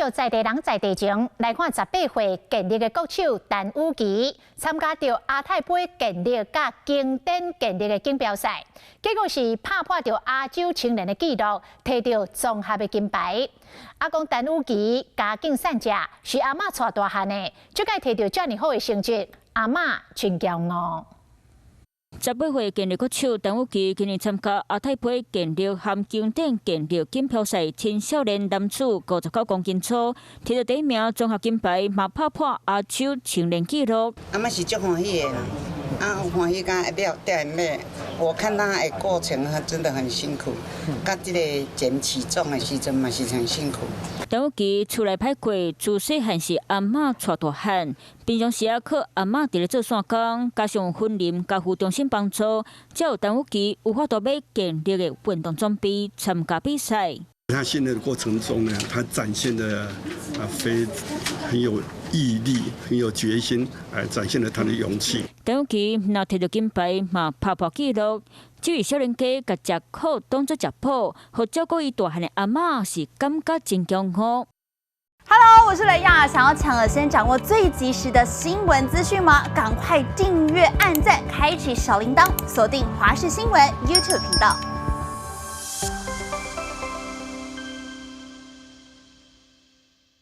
續在地人在地情，來看18歲健力的國手陳宇琪參加著亞太盃健力佮經典健力的錦標賽，結果是拍破著亞洲青年的紀錄，提著綜合的金牌。啊，講陳宇琪家境散食，是阿嬤帶大漢的，這擺提著遮爾好的成績，阿嬤真驕傲。18歲健力國手陳宇琪今年參加亞太盃健力和經典健力錦標賽青少年男子59公斤組，提著第一名綜合金牌，嘛拍破亞洲青年紀錄。阿嬤是足歡喜的啦，啊，歡喜甲了帶尾，我看他的過程，他真的很辛苦，佮這個減體重的時陣嘛是很辛苦。陳宇琪厝內歹過，自細漢是阿嬤帶大漢，平常時啊靠阿嬤佇咧做散工，加上雲林家扶中心幫助，才予陳宇琪有法度買健力的運動裝備參加比賽。他訓練的過程中呢，他展現的啊非很有毅力，很有決心，展現了他的勇氣。陳宇琪若提著金牌嘛拍破紀錄，至於少年家共食苦當做食補，予照顧伊大漢的阿嬤是感覺真驕傲。 Hello，我是雷亞，想要搶先掌握最及時的新聞資訊嗎？趕快訂閱、按讚、開啟小鈴鐺，鎖定華視新聞 YouTube 頻道。